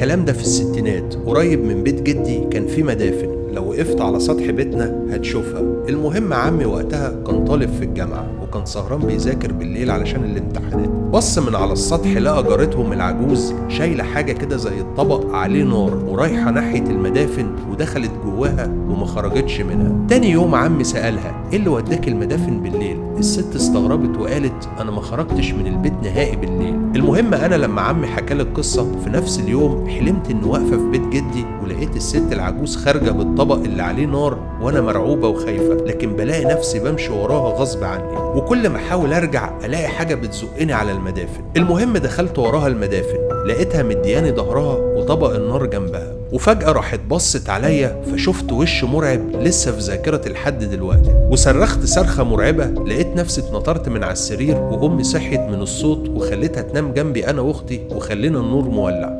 الكلام ده في الستينات، قريب من بيت جدي كان في مدافن، لو وقفت على سطح بيتنا هتشوفها. المهم عمي وقتها كان طالب في الجامعة وكان سهران بيذاكر بالليل علشان الامتحانات. بص من على السطح لقى جارتهم العجوز شايلة حاجة كده زي الطبق عليه نار ورايحة ناحية المدافن، ودخلت جواها وما خرجتش منها. تاني يوم عمي سألها ايه اللي وداك المدافن بالليل؟ الست استغربت وقالت انا ما خرجتش من البيت نهائي بالليل. المهم انا لما عمي حكى لي القصة في نفس اليوم حلمت ان واقفة في بيت جدي ولقيت الست العجوز خارجة بالطبق اللي عليه نار، وانا مرعوبة وخايفة، لكن بلاقي نفسي بمشي وراها غصب عني، وكل ما احاول ارجع الاقي حاجة بتزقني على المدافن. المهم دخلت وراها المدافن، لقيتها مدياني ظهرها وطبق النار جنبها، وفجأة راحت بصت عليا فشفت وش مرعب لسه في ذاكرتي لحد دلوقتي، وصرخت صرخة مرعبة. لقيت نفسي اتنطرت من على السرير، وأمي صحيت من الصوت وخليتها تنام جنبي أنا وأختي، وخلينا النور مولع.